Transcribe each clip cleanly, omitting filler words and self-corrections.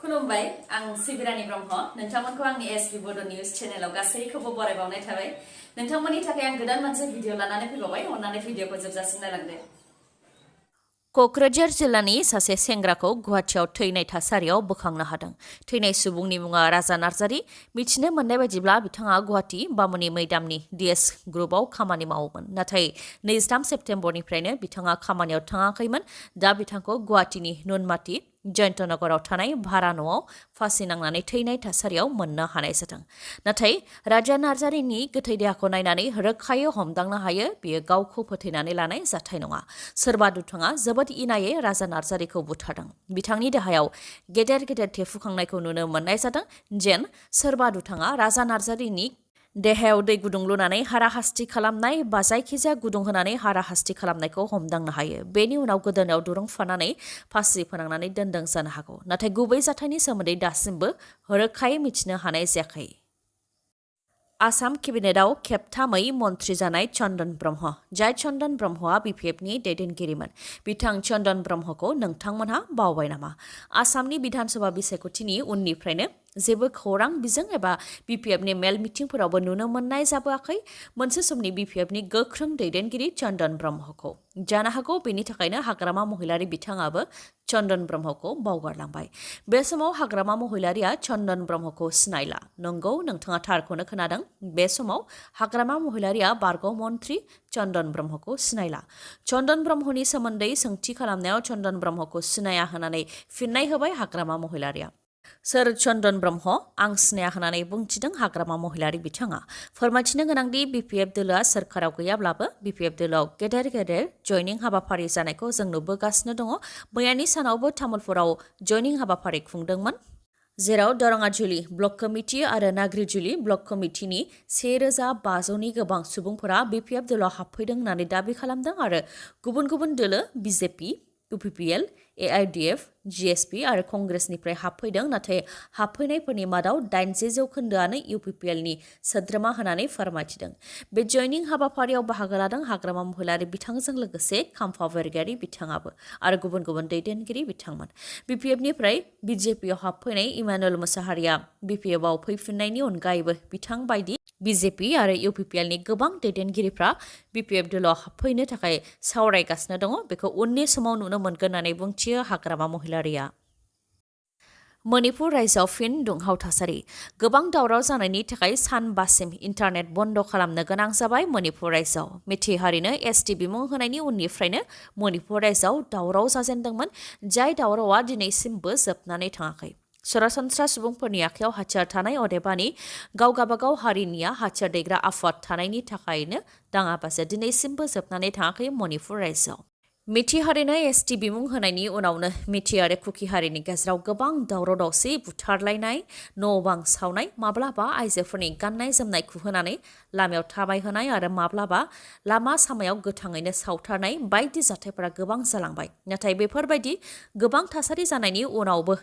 खुलुमबाय आं सिबिरानि ब्रह्म नोंथांमोनखौ आंनि एसबी बड' निउज चेनेलाव गासैखौबो बरायबावनाय थाबाय नोंथांमोननि थाखाय आं गोदान मोनसे भिडिअ लानानै फैबावबाय अन्नानै भिडिअखौ जोबजासिम नायलांदो क'क्राझार जिल्लानि सासे सेंग्राखौ गुवाहाटीआव थैनाय थासारियाव बोखांनो हादों थैनाय सुबुंनि मुङा राजा नार्जारी मिथिनो मोननाय बायदिब्ला बिथाङा गुवाहाटी बामुनि मैदामनि डीएस ग्रुपआव खामानि मावोमोन नाथाय 23 सेप्तेम्बरनिफ्रायनो बिथाङा खामानियाव थाङाखैमोन दा बिथांखौ गुवाहाटीनि नुनमाटी जयन्तनगराव थानाय भारा न'आव फासि नांनानै थैनाय थासारियाव मोननो हानाय जादों नाथाय राजा नार्जारीनि गोथै देहाखौ नायनानै रोखायै हमदांनो हायो बियो गावखौ फोथैनानै लानाय जाथाय नङा सोरबा दुथाङा जोबोद इनायै राजा नार्जारीखौ बुथारदों बिथांनि देहायाव गेदेर गेदेर थेफुखांनायखौ नुनो मोननाय जादों जेन सोरबा दुथाङा राजा नार्जारीनि देहायाव दै गुदुं लुनानै हाराहास्ति खालामनाय बा जायखिजाया गुदुं होनानै हाराहास्ति खालामनायखौ हमदांनो हायो बेनि उनाव गोदोनायाव दुरुं फानानै फासि फोनांनानै दोनदों जानो हागौ नाथाय गुबै जाथायनि सोमोन्दै दासिमबो रोखायै मिथिनो हानाय जायाखै आसाम केबिनेटआव खेबथामै मन्थ्रि जानाय चन्दन ब्रह्म जाय चन्दन ब्रह्मआ बिपिएफनि दैदेनगिरिमोन बिथां चन्दन ब्रह्मखौ नोंथांमोनहा बावबाय नामा आसामनि बिधानसभा बिसायख'थिनि उननिफ्रायनो जेबो खौरां बिजों एबा बिपिएफनि मेल मिटिंफोरावबो नुनो मोननाय जाबोआखै मोनसे समनि बिपिएफनि गोख्रों दैदेनगिरि चन्दन ब्रह्मखौ जानो हागौ बेनि थाखायनो हाग्रामा महिलारि बिथाङाबो चन्दन ब्रह्मखौ बावगारलांबाय बे समाव हाग्रामा महिलारिया चन्दन ब्रह्मखौ सिनायला नंगौ नोंथाङा थारखौनो खोनादों बे समाव हाग्रामा महिलारिया बारग' मन्थ्रि चन्दन ब्रह्मखौ सिनायला चन्दन ब्रह्मनि सोमोन्दै सोंथि खालामनायाव चन्दन ब्रह्मखौ सिनाया होननानै फिननाय होबाय हाग्रामा महिलारिया सोर चन्दन ब्रह्म आं सिनाया होननानै बुंथिदों हाग्रामा महिलारि बिथाङा फोरमायथिनो गोनांदि बिपिएफ दोलोआ सोरखाराव गैयाब्लाबो बिपिएफ दोलोआव गेदेर गेदेर जयनिं हाबाफारि जानायखौ जों नुबोगासिनो दङ मैयानि सानावबो तामुलपुराव जयनिं हाबाफारि खुंदोंमोन जेराव दरङाजुलि ब्लक कमिटि आरो नाग्रिजुलि ब्लक कमिटिनि 1500नि गोबां सुबुंफोरा बिपिएफ दोलोआव हाबफैदों होननानै दाबि खालामदों आरो गुबुन गुबुन दोलो बिजेपि इउपिपिएल एआइडिएफ जिएसपि आरो कंग्रेसनिफ्राय हाबफैदों नाथाय हाबफैनायफोरनि मादाव 80% इउपिपिएलनि सोद्रोमा होननानै फोरमायथिदों बे जयनिं हाबाफारियाव बाहागो लादों हाग्रामा महिलारि बिथांजों लोगोसे खाम्फा बरगयारि बिथाङाबो आरो गुबुन गुबुन दैदेनगिरि बिथांमोन बिपिएफनिफ्राय बिजेपिआव हाबफैनाय इमानुएल मोसाहारिया बिपिएफआव फैफिननायनि अनगायैबो बिथां बायदि बिजेपि आरो इउपिपिएलनि गोबां दैदेनगिरिफ्रा बिपिएफ दोलोआव हाबफैनो थाखाय सावरायगासिनो दङ बेखौ उननि समाव नुनो मोनगोन होननानै बुंथियो हाग्रामा महिलारिया मणिपुर रायजोआव फिन दुंहाव थासारि गोबां दावराव जानायनि थाखाय सानबासिम इन्टारनेट बन्द खालामनो गोनां जाबाय मणिपुर रायजोआव मिथि हारिनो एसटि बिमुं होनायनि उननिफ्रायनो मणिपुर रायजोआव दावराव जाजेनदोंमोन जाय दावरावआ दिनैसिमबो जोबनानै थाङाखै सरासनस्रा सुबुंफोरनि आखायाव हाथियार थानाय अदेबानि गाव गाबागाव हारिनिया हाथियार दैग्रा आफाद थानायनि थाखायनो दाङाबाजिया दिनैसिमबो जोबनानै थाङाखै मणिपुर रायजोआव मिथि हारिनो एसटि बिमुं होनायनि उनावनो मिथि आरो कुकि हारिनि गेजेराव गोबां दावराव दावसि बुथारलायनाय न' बां सावनाय माब्लाबा आइजोफोरनि गाननाय जोमनाय खुहोनानै लामायाव थाबायहोनाय आरो माब्लाबा लामा सामायाव गोथाङैनो सावथारनाय बायदि जाथायफोरा गोबां जालांबाय नाथाय बेफोरबायदि गोबां थासारि जानायनि उनावबो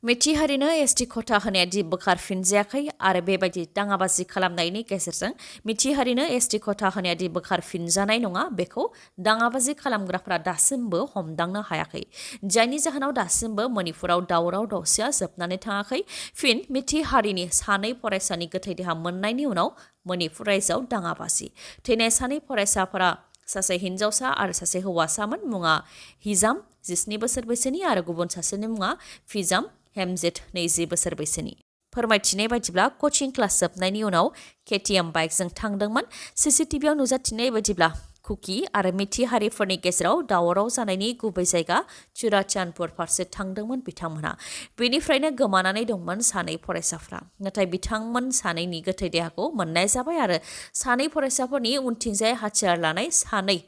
मिथि हारिनो एसटि खथा होनाया दि बोखारफिनजायाखै आरो बेबायदि दाङाबाजि खालामनायनि गेजेरजों मिथि हारिनो एसटि खथा होनाया दि बोखारफिनजानाय नङा बेखौ दाङाबाजि खालामग्राफ्रा दासिमबो हमदांनो हायाखै जायनि जाहोनाव दासिमबो मणिपुराव दावराव दावसिया जोबनानै थाङाखै फिन मिथि हारिनि सानै फरायसानि गोथै देहा मोननायनि उनाव मणिपुर रायजोआव दाङाबाजि थैनाय सानै फरायसाफोरा सासे हिन्जावसा आरो सासे हौवासामोन मुङा हिजाम 19 बोसोर बैसोनि आरो गुबुन सासेनि मुङा फिजाम हेमजेट 20 बोसोर बैसोनि फोरमायथिनाय बायदिब्ला कचिं क्लास जोबनायनि उनाव केटिएम बाइकजों थांदोंमोन सीसीटीवीआव नुजाथिनाय बायदिब्ला कुकि आरो मिथि हारिफोरनि गेजेराव दावराव जानायनि गुबै जायगा चुराचानपुर फारसे थांदोंमोन बिथांमोनहा बेनिफ्रायनो गोमानानै दंमोन सानै फरायसाफ्रा नाथाय बिथांमोन सानैनि गोथै देहाखौ मोननाय जाबाय आरो सानै फरायसाफोरनि उनथिंजाय हाथियार लानाय सानै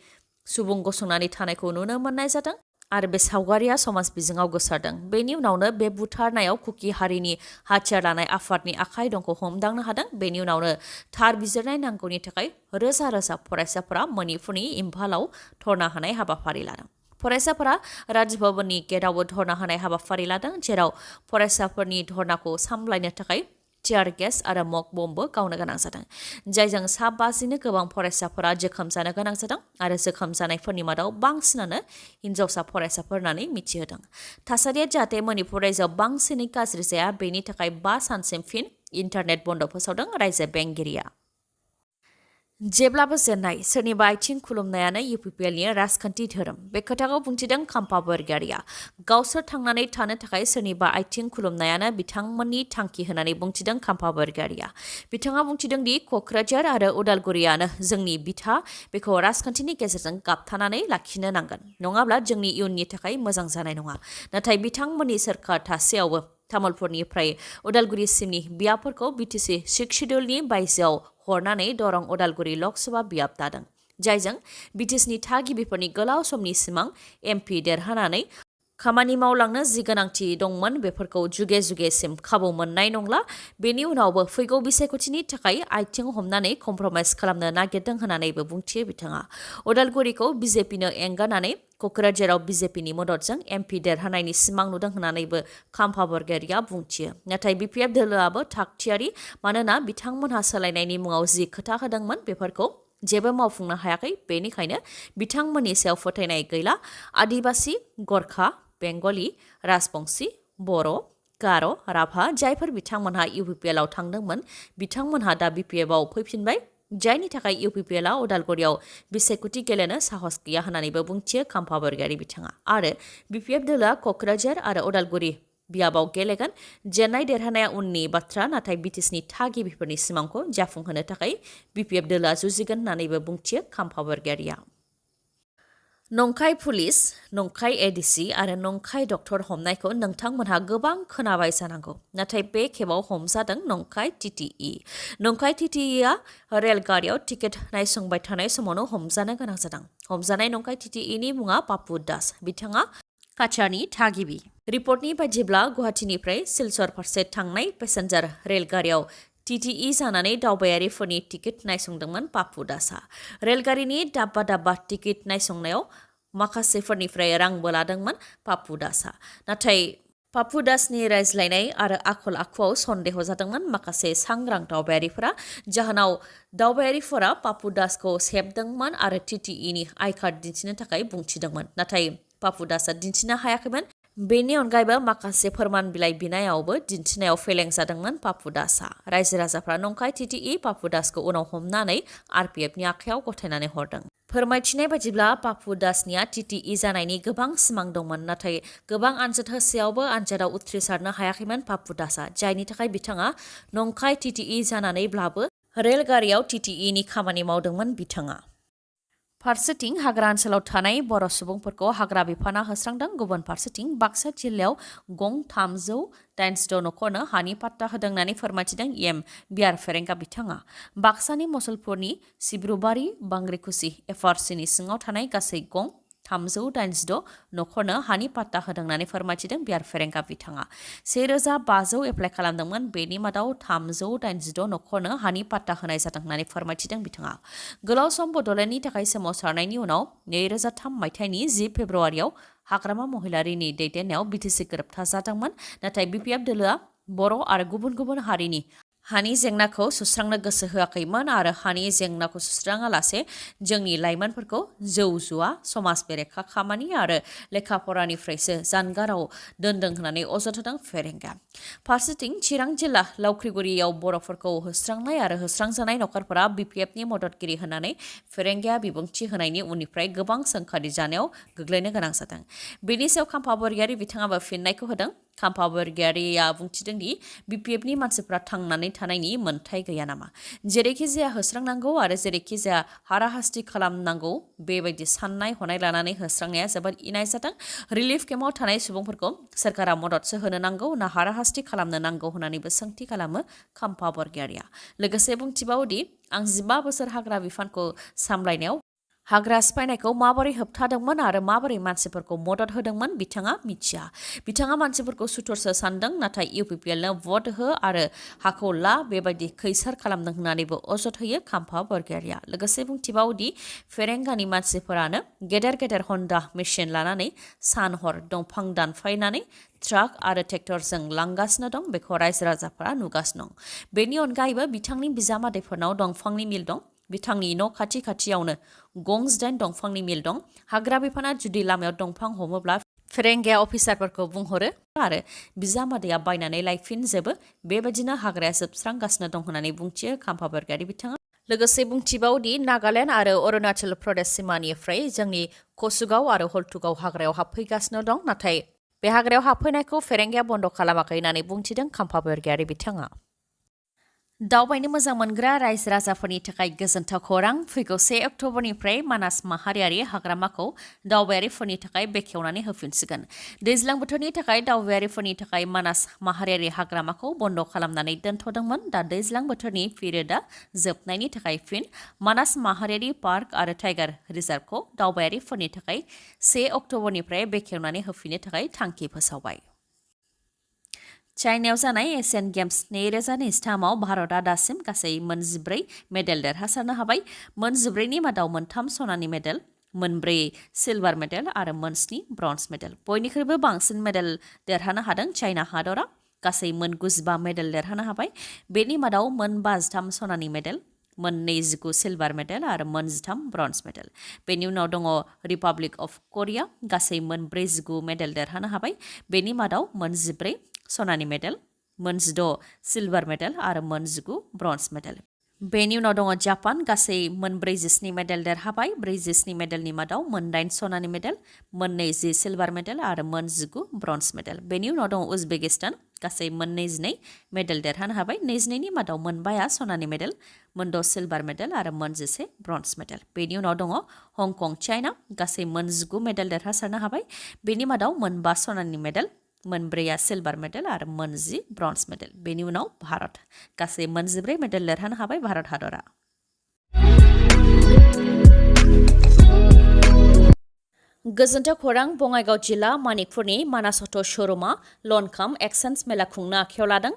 सुबुं गसंनानै थानायखौ नुनो मोननाय जादों आरो बे सावगारिया समाज बिजोङाव गोसारदों बेनि उनावनो बे बुथारनायाव कुकि हारिनि हाथियार लानाय आफादनि आखाइ दंखौ हमदांनो हादों बेनि उनावनो थार बिजिरनाय नांगौनि थाखाय रोजा रोजा फरायसाफोरा मणिपुरनि इम्फालाव धरना होनाय हाबाफारि लादों फरायसाफोरा राजभवननि गेटआवबो धरना होनाय हाबाफारि लादों जेराव फरायसाफोरनि धरनाखौ सामलायनो थाखाय टियार गेस आरो मग बम्बो गावनो गोनां जादों जायजों सा 50 गोबां फरायसाफोरा जोखोम जानो गोनां जादों आरो जोखोम जानायफोरनि मादाव बांसिनानो हिनजावसा फरायसाफोर होननानै मिथिहोदों थासारिया जाहाथे मणिपुर रायजोआव बांसिनै गाज्रि जाया बेनि थाखाय 5 सानसिम फिन इन्टारनेट बन्द फोसावदों रायजो बेंगिरिया जेब्लाबो जेननाय सोरनिबा आथिं खुलुमनायानो इउपिपिएलनि राजखान्थि धोरोम बे खोथाखौ बुंथिदों खाम्फा बरगयारिया गावसोर थांनानै थानो थाखाय सोरनिबा आथिं खुलुमनायानो बिथांमोननि थांखि होननानै बुंथिदों खाम्फा बरगयारिया बिथाङा बुंथिदों दि क'क्राझार आरो उदालगुरियानो जोंनि बिथा बेखौ राजखान्थिनि गेजेरजों गाबथानानै लाखिनो नांगोन नङाब्ला जोंनि इयुननि थाखाय मोजां जानाय नङा नाथाय बिथांमोननि सोरखार थासेयावबो तामुलपुरनिफ्राय उदालगुरिसिमनि बियाबफोरखौ बिटिसि 6 शिड्युलनि बायजोआव हरनानै दरं उदालगुरि लकसभा बियाब दादों जायजों बिटिसिनि थागिबिफोरनि गोलाव समनि सिमां एमपि देरहानानै खामानि मावलांनो जि गोनांथि दंमोन बेफोरखौ जुगे जुगेसिम खाबु मोननाय नंला बेनि उनावबो फैगौ बिसायख'थिनि थाखाय आथिं हमनानै कमप्रमाइज खालामनो नागिरदों होननानैबो बुंथियो बिथाङा उदालगुरिखौ बिजेपिनो एंगारनानै क'क्राझाराव बिजेपिनि मददजों एमपि देरहानायनि सिमां नुदों होननानैबो खाम्फा बरगयारिया बुंथियो नाथाय बिपिएफ दोलोआबो थागथियारि मानोना बिथांमोनहा सोलायनायनि मुङाव जि खोथा होदोंमोन बेफोरखौ जेबो मावफुंनो हायाखै बेनिखायनो बिथांमोननि सायाव फोथायनाय गैला आदिबासि गरखा बेंगलि राजबंशी बर' गार' राभा जायफोर बिथांमोनहा इउपिपिएलआव थांदोंमोन बिथांमोनहा दा बिपिएफआव फैफिनबाय जायनि थाखाय इउपिपिएलआ उदालगुरियाव बिसायख'थि गेलेनो साहस गैया होननानैबो बुंथियो खाम्फा बरगयारि बिथाङा आरो बिपिएफ दोलोआ क'क्राझार आरो उदालगुरि बियाबाव गेलेगोन जेननाय देरहानाया उननि बाथ्रा नाथाय बिटिसिनि थागिबिफोरनि सिमांखौ जाफुंहोनो थाखाय बिपिएफ दोलोआ जुजिगोन होननानैबो बुंथियो खाम्फा बरगयारिया नंखाय पुलिस नंखाय एडिसि आरो नंखाय डक्टर हमनायखौ नोंथांमोनहा गोबां खोनाबाय जानांगौ नाथाय बे खेबाव हमजादों नंखाय टिटिइ नंखाय टिटिइआ रेलगारियाव टिकेट नायसंबाय थानाय समावनो हमजानो गोनां जादों हमजानाय नंखाय टिटिइनि मुङा पापु दास बिथाङा काछारनि थागिबि रिपर्टनि बायदिब्ला गुवाहाटीनिफ्राय सिलचर फारसे थांनाय पेसेन्जार रेलगारियाव टिटिइ जानानै दावबायारिफोरनि टिकेट नायसंदोंमोन पापु दासआ रेलगारिनि दाब्बा दाब्बा टिकेट नायसंनायाव माखासेफोरनिफ्राय रांबो लादोंमोन पापु दासआ नाथाय पापु दासनि रायज्लायनाय आरो आखल आखुआव सन्देह जादोंमोन माखासे सांग्रां दावबायारिफोरा जाहोनाव दावबायारिफोरा पापु दासखौ सेबदोंमोन आरो टिटिइनि आइ कार्ड दिन्थिनो थाखाय बुंथिदोंमन नाथाय पापु दासआ दिन्थिनो हायाखैमोन बेनि अनगायैबो माखासे फोरमान बिलाइ बिनायावबो दिन्थिनायाव फेलें जादोंमोन पापु दासआ रायजो राजाफ्रा नंखाय टिटिइ पापु दासखौ उनाव हमनानै आरपिएफनि आखायाव गथायनानै हरदों फोरमायथिनाय बायदिब्ला पापु दासनिया टिटिइ जानायनि गोबां सिमां दंमोन नाथाय गोबां आनजाद होसेयावबो आनजादाव उथ्रिसारनो हायाखैमोन पापु दासआ जायनि थाखाय बिथाङा नंखाय टिटिइ जानानैब्लाबो रेलगारियाव टिटिइनि खामानि मावदोंमोन बिथाङा फारसेथिं हाग्रा ओनसोलाव थानाय बर' सुबुंफोरखौ हाग्रा बिफाना होस्रांदों गुबुन फारसेथिं बाक्सा जिल्लायाव गं 386 नखरनो हानि पाट्टा होदों होननानै फोरमायथिदों एम बियार फेरेंगा बिथाङा बाक्सानि मसलपुरनि सिब्रुबारि बांग्रिकुसि एफआरसिनि सिङाव थानाय गासै गं 386 नखरनो हानि पाट्टा होदों होननानै फोरमायथिदों बियार फेरेंगा बिथाङा 1500 एप्लाइ खालामदोंमोन बेनि मादाव 386 नखरनो हानि पाट्टा होनाय जादों होननानै फोरमायथिदों बिथाङा गोलाव सम बड'लेण्डनि थाखाय सोमावसारनायनि उनाव 2003 मायथाइनि 10 फेब्रुवारियाव हाग्रामा महिलारिनि दैदेननायाव बिटिसि गोरोबथा जादोंमोन नाथाय बिपिएफ दोलोआ बर' आरो गुबुन गुबुन हारिनि हानि जेंनाखौ सुस्रांनो गोसो होआखैमोन आरो हानि जेंनाखौ सुस्राङालासे जोंनि लाइमोनफोरखौ जौ जुवा समाज बेरेखा खामानि आरो लेखा फरानिफ्रायसो जानगाराव दोनदों होननानै अजद होदों फेरेंगा फारसेथिं चिरां जिल्ला लावख्रिगुरियाव बर'फोरखौ होस्रांनाय आरो होस्रांजानाय नखरफोरा बिपिएफनि मददगिरि होननानै फेरेंगाया बिबुंथि होनायनि उननिफ्राय गोबां सोंखारि जानायाव गोग्लैनो गोनां जादों बेनि सायाव खाम्फा बरगयारि बिथाङाबो फिननायखौ होदों खाम्फा बरगयारिया बुंथिदों दि बिपिएफनि मानसिफ्रा थांनानै थानायनि मोन्थाय गैया नामा जेरैखि जाया होस्रांनांगौ आरो जेरैखि जाया हाराहास्ति खालामनांगौ बेबायदि साननाय हनाय लानानै होस्रांनाया जोबोद इनाय जादों रिलिफ केम्पआव थानाय सुबुंफोरखौ सोरखारा मददसो होनो नांगौ ना हाराहास्ति खालामनो नांगौ होननानैबो सोंथि खालामो खाम्फा बरगयारिया लोगोसे बुंथिबावोदि आं 15 बोसोर हाग्रा बिफानखौ सामलायनायाव हाग्रा सिफायनायखौ माबोरै होबथादोंमोन आरो माबोरै मानसिफोरखौ मदद होदोंमोन बिथाङा मिथिया। बिथाङा मानसिफोरखौ सुथुरसो सानदों, नाथाय UPPLनो भट हो आरो हाखौ ला बेबायदि खैसार खालामदों होननानैबो अजद होयो खाम्फा बरगयारिया। लोगोसे बुंथिबावदि फेरेंगानि मानसिफोरानो गेदेर गेदेर हन्डा मेसिन लानानै सानहर दंफां दानफायनानै ट्राक आरो ट्रेक्टरजों लांगासिनो दं, बेखौ रायजो राजाफोरा नुगासिनो दं। बेनि अनगायैबो बिथांनि बिजामादैफोरनाव दंफांनि मिल दं। बिथांनि न' खाथि खाथियावनो गं 8 दंफांनि मिल दं। हाग्रा बिफाना जुदि लामायाव दंफां हमोब्ला फेरेंगाया अफिसारफोरखौ बुंहरो आरो बिजामादैया बायनानै लायफिनजोबो। बेबायदिनो हाग्राया जोबस्रांगासिनो दं होननानै बुंथियो खाम्फा बरगयारि बिथाङा। लोगोसे बुंथिबावदि नागालेण्ड आरो अरुणाचल प्रदेश सिमानिफ्राय जोंनि कसुगाव आरो हल्टुगाव हाग्रायाव हाबफैगासिनो दं, नाथाय बे हाग्रायाव हाबफैनायखौ फेरेंगाया बन्द खालामाखै होननानै बुंथिदों खाम्फा बरगयारि बिथाङा। दावबायनो मोजां मोनग्रा रायजो राजाफोरनि थाखाय गोजोनथाव खौरां। फैगौ 1 अक्ट'बरनिफ्राय मानास माहारियारि हाग्रामाखौ दावबायारिफोरनि थाखाय बेखेवनानै होफिनसिगोन। दैज्लां बोथोरनि थाखाय दावबायारिफोरनि थाखाय मानास माहारियारि हाग्रामाखौ बन्द खालामनानै दोनथ'दोंमोन। दा दैज्लां बोथोरनि पिरियडआ जोबनायनि थाखाय फिन मानास माहारियारि पार्क आरो टाइगार रिजार्भखौ दावबायारिफोरनि थाखाय 1 अक्ट'बरनिफ्राय बेखेवनानै होफिननो थाखाय थांखि फोसावबाय। चाइनायाव जानाय एशियान गेम्स 2023आव भारतआ दासिम गासै 14 मेडेल देरहासारनो हाबाय। 14नि मादाव 3 सनानि मेडेल, 4 सिलभार मेडेल आरो 7 ब्रन्ज मेडेल। बयनिख्रुइबो बांसिन मेडेल देरहानो हादों चाइना हादरा। गासै 95 मेडेल देरहानो हाबाय। बेनि मादाव 53 सनानि मेडेल, 29 सिलभार मेडेल आरो 13 ब्रन्ज मेडेल। बेनि उनाव दङ रिपाब्लिक अफ करिया, गासै 49 मेडेल देरहानो हाबाय। बेनि मादाव 14 सनानि मेडेल, 16 सिलभार मेडेल आरो 19 ब्रन्ज मेडेल। बेनि उनाव दङ जापान, गासै 47 मेडेल देरहाबाय। 47 मेडेलनि मादाव 8 सनानि मेडेल, 20 सिलभार मेडेल आरो 19 ब्रन्ज मेडेल। बेनि उनाव दङ उजबेकिस्तान, गासै 22 मेडेल देरहानो हाबाय। 22नि मादाव 4 सनानि मेडेल, 6 सिलभार मेडेल आरो 11 ब्रन्ज मेडेल। बेनि उनाव दङ हंकं चाइना, गासै 19 मेडेल देरहासारनो हाबाय। बेनि मादाव 5 सनानि मेडेल, 4 सिलभार मेडेल आरो 10 ब्रन्ज मेडेल। बेनि उनाव भारत, गासै 14 मेडेल देरहानो हाबाय भारत हादरा। गोजोनथाव खौरां। बङाइगाव जिल्ला मानिकपुरनि मानास अट' श'रुमा लनकाम एक्सचेन्ज मेला खुंनो आखायाव लादों।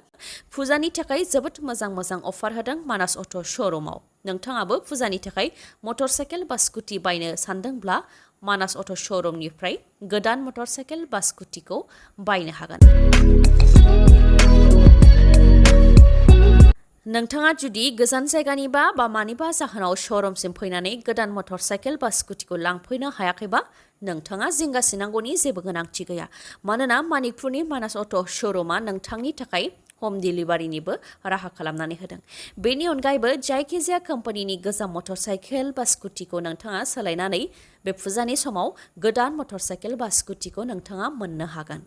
फुजानि थाखाय जोबोद मोजां अफार होदों मानास अट' श'रुमाव। नोंथाङाबो फुजानि थाखाय मटर साइकेल बा स्कुटि बायनो सानदोंब्ला मानास अट' श'रुमनिफ्राय गोदान मटर साइकेल बा स्कुटिखौ बायनो हागोन। नोंथाङा जुदि गोजान जायगानिबा बा मानिबा जाहोनाव श'रुमसिम फैनानै गोदान मटर साइकेल बा स्कुटिखौ लांफैनो हायाखैबा नोंथाङा जिंगासिनांगौनि जेबो गोनांथि गैया। मानोना मानिकपुरनि मानास अट' श'रुमा नोंथांनि थाखाय हम डिलिभारिनिबो राहा खालामनानै होदों। बेनि अनगायैबो जायखिजाया कम्पानिनि गोजाम मटर साइकेल बा स्कुटिखौ नोंथाङा सोलायनानै बे फुजानि समाव गोदान मटर साइकेल बा स्कुटिखौ नोंथाङा मोननो हागोन।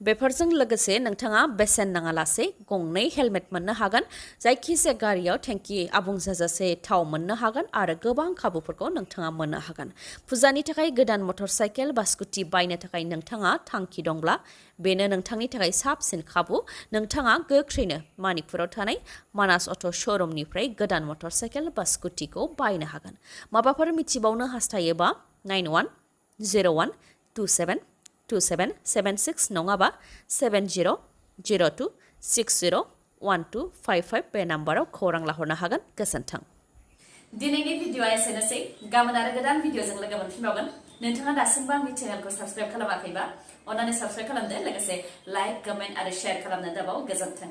बेफोरजों लोगोसे नोंथाङा बेसेन नाङालासे 2 हेलमेट मोननो हागोन। जायखिजाया गारियाव टेंकि आबुं जाजासे थाव मोननो हागोन आरो गोबां खाबुफोरखौ नोंथाङा मोननो हागोन। फुजानि थाखाय गोदान मटर साइकेल बा स्कुटि बायनो थाखाय नोंथाङा थांखि दंब्ला बेनो नोंथांनि थाखाय साबसिन खाबु। नोंथाङा गोख्रैनो मानिकपुराव थानाय मानास अट' श'रुमनिफ्राय गोदान मटर साइकेल बा स्कुटिखौ बायनो हागोन। माबाफोर मिथिबावनो हास्थायोबा 9101272776 नङाबा 7002601255 बे नाम्बाराव खौरां लाहरनो हागोन। गोजोन्थों। दिनैनि भिडिअ'आ एसेनोसै। गाबोन आरो गोदान भिडिअ'जों लोगो मोनफिनबावगोन। नोंथाङा दासिमबो आंनि चेनेलखौ साबस्क्राइब खालामाखैबा अन्नानै साबस्क्राइब खालामदो। लोगोसे लाइक, कमेन्ट आरो शेयार खालामनो दाबाव। गोजोन्थों।